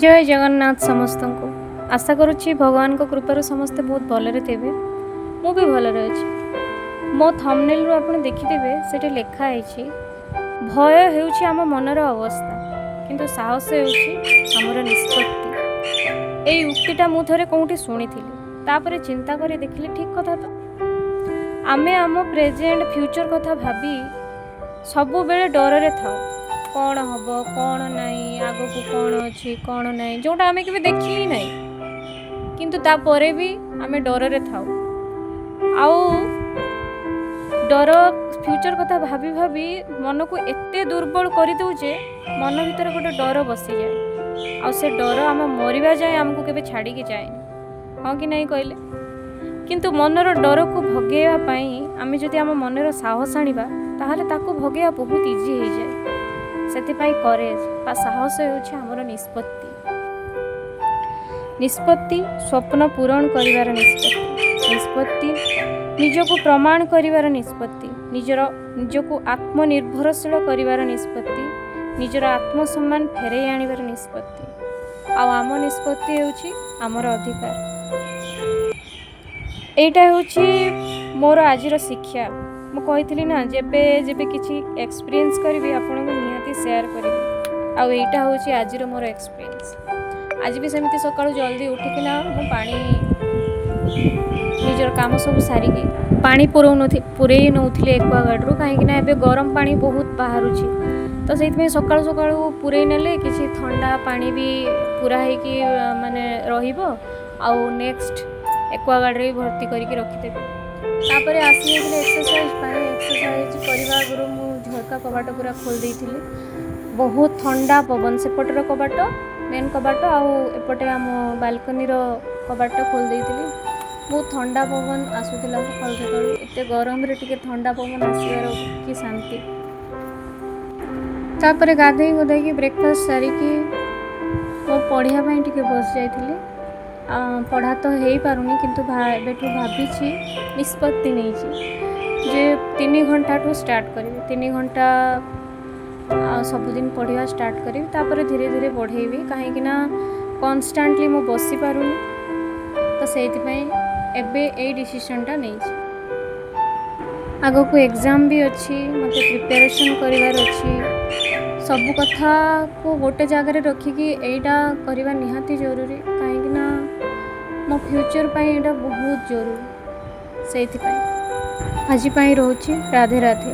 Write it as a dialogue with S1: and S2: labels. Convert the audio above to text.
S1: ଜୟ ଜଗନ୍ନାଥ ସମସ୍ତଙ୍କୁ। ଆଶା କରୁଛି ଭଗବାନଙ୍କ କୃପାରୁ ସମସ୍ତେ ବହୁତ ଭଲରେ ଥିବେ। ମୁଁ ବି ଭଲରେ ଅଛି। ମୋ ଥମ୍ବନେଲ୍ରୁ ଆପଣ ଦେଖିଥିବେ, ସେଠି ଲେଖା ହେଇଛି, ଭୟ ହେଉଛି ଆମ ମନର ଅବସ୍ଥା, କିନ୍ତୁ ସାହସ ହେଉଛି ଆମର ନିଷ୍ପତ୍ତି। ଏଇ ଉକ୍ତିଟା ମୁଁ ଥରେ କେଉଁଠି ଶୁଣିଥିଲି। ତାପରେ ଚିନ୍ତା କରି ଦେଖିଲି, ଠିକ୍ କଥା ତ। ଆମେ ଆମ ପ୍ରେଜେଣ୍ଟ, ଫ୍ୟୁଚର୍ କଥା ଭାବି ସବୁବେଳେ ଡରରେ ଥାଉ। କ'ଣ ହେବ, କ'ଣ ନାହିଁ, ଆଗକୁ କ'ଣ ଅଛି, କ'ଣ ନାହିଁ, ଯେଉଁଟା ଆମେ କେବେ ଦେଖି ହିଁ ନାହିଁ। କିନ୍ତୁ ତାପରେ ବି ଆମେ ଡରରେ ଥାଉ। ଆଉ ଡର, ଫ୍ୟୁଚର୍ କଥା ଭାବି ଭାବି ମନକୁ ଏତେ ଦୁର୍ବଳ କରିଦେଉ ଯେ ମନ ଭିତରେ ଗୋଟେ ଡର ବସିଯାଏ। ଆଉ ସେ ଡର ଆମ ମରିବା ଯାଏଁ ଆମକୁ କେବେ ଛାଡ଼ିକି ଯାଏନି। ହଁ କି ନାହିଁ କହିଲେ? କିନ୍ତୁ ମନର ଡରକୁ ଭଗେଇବା ପାଇଁ ଆମେ ଯଦି ଆମ ମନର ସାହସ ଆଣିବା, ତାହେଲେ ତାକୁ ଭଗେଇବା ବହୁତ ଇଜି ହେଇଯାଏ। ସେଥିପାଇଁ କରେଜ୍ ବା ସାହସ ହେଉଛି ଆମର ନିଷ୍ପତ୍ତି। ନିଷ୍ପତ୍ତି ସ୍ୱପ୍ନ ପୂରଣ କରିବାର ନିଷ୍ପତ୍ତି, ନିଷ୍ପତ୍ତି ନିଜକୁ ପ୍ରମାଣ କରିବାର ନିଷ୍ପତ୍ତି, ନିଜକୁ ଆତ୍ମନିର୍ଭରଶୀଳ କରିବାର ନିଷ୍ପତ୍ତି, ନିଜର ଆତ୍ମସମ୍ମାନ ଫେରାଇ ଆଣିବାର ନିଷ୍ପତ୍ତି। ଆଉ ଆମ ନିଷ୍ପତ୍ତି ହେଉଛି ଆମର ଅଧିକାର। ଏଇଟା ହେଉଛି ମୋର ଆଜିର ଶିକ୍ଷା। ମୁଁ କହିଥିଲି ନା, ଯେବେ ଯେବେ କିଛି ଏକ୍ସପିରିଏନ୍ସ କରିବି, ଆପଣଙ୍କୁ ନିହାତି ସେୟାର କରିବି। ଆଉ ଏଇଟା ହେଉଛି ଆଜିର ମୋର ଏକ୍ସପିରିଏନ୍ସ। ଆଜି ବି ସେମିତି ସକାଳୁ ଜଲ୍ଦି ଉଠିକିନା ମୁଁ ପାଣି, ନିଜର କାମ ସବୁ ସାରିକି ପାଣି ପୁରେଇ ନେଉଥିଲି ଏକ୍ୱାଗାର୍ଡ଼ରୁ, କାହିଁକିନା ଏବେ ଗରମ ପାଣି ବହୁତ ବାହାରୁଛି। ତ ସେଇଥିପାଇଁ ସକାଳୁ ସକାଳୁ ପୁରେଇ ନେଲେ କିଛି ଥଣ୍ଡା ପାଣି ବି ପୁରା ହେଇକି ମାନେ ରହିବ। ଆଉ ନେକ୍ସଟ ଏକ୍ୱାଗାର୍ଡ଼ରେ ବି ଭର୍ତ୍ତି କରିକି ରଖିଦେବି। ତାପରେ ଆସିଯାଇଥିଲି ଏକ୍ସରସାଇଜ୍ ପାଇଁ। ଏକ୍ସରସାଇଜ୍ କରିବା ଆଗରୁ ମୁଁ ଝରକା କବାଟ ପୁରା ଖୋଲି ଦେଇଥିଲି। ବହୁତ ଥଣ୍ଡା ପବନ। ସେପଟର କବାଟ, ମେନ୍ କବାଟ ଆଉ ଏପଟେ ଆମ ବାଲକୋନିର କବାଟଟା ଖୋଲି ଦେଇଥିଲି। ବହୁତ ଥଣ୍ଡା ପବନ ଆସୁଥିଲା ସକାଳୁ ସକାଳୁ। ଏତେ ଗରମରେ ଟିକେ ଥଣ୍ଡା ପବନ ଆସିବାର କି ଶାନ୍ତି! ତାପରେ ଗାଧେଇ ଗୁଧେଇକି, ବ୍ରେକଫାଷ୍ଟ ସାରିକି ମୁଁ ପଢ଼ିବା ପାଇଁ ଟିକେ ବସି ଯାଇଥିଲି। ପଢ଼ା ତ ହେଇପାରୁନି, କିନ୍ତୁ ଏବେଠୁ ଭାବିଛି, ନିଷ୍ପତ୍ତି ନେଇଛି ଯେ 3 ଘଣ୍ଟାଠୁ ଷ୍ଟାର୍ଟ କରିବି। 3 ଘଣ୍ଟା ସବୁଦିନ ପଢ଼ିବା ଷ୍ଟାର୍ଟ କରିବି, ତାପରେ ଧୀରେ ଧୀରେ ବଢ଼େଇବି, କାହିଁକିନା କନଷ୍ଟାଣ୍ଟଲି ମୁଁ ବସିପାରୁନି। ତ ସେଇଥିପାଇଁ ଏବେ ଏଇ ଡିସିସନ୍ଟା ନେଇଛି। ଆଗକୁ ଏକ୍ଜାମ୍ ବି ଅଛି, ମୋତେ ପ୍ରିପାରେସନ୍ କରିବାର ଅଛି। ସବୁ କଥାକୁ ଗୋଟେ ଜାଗାରେ ରଖିକି ଏଇଟା କରିବା ନିହାତି ଜରୁରୀ, କାହିଁକିନା ମୋ ଫ୍ୟୁଚର୍ ପାଇଁ ଏଇଟା ବହୁତ ଜରୁରୀ। ସେଇଥିପାଇଁ ଆଜି ପାଇଁ ରହୁଛି। ରାଧେ ରାଧେ।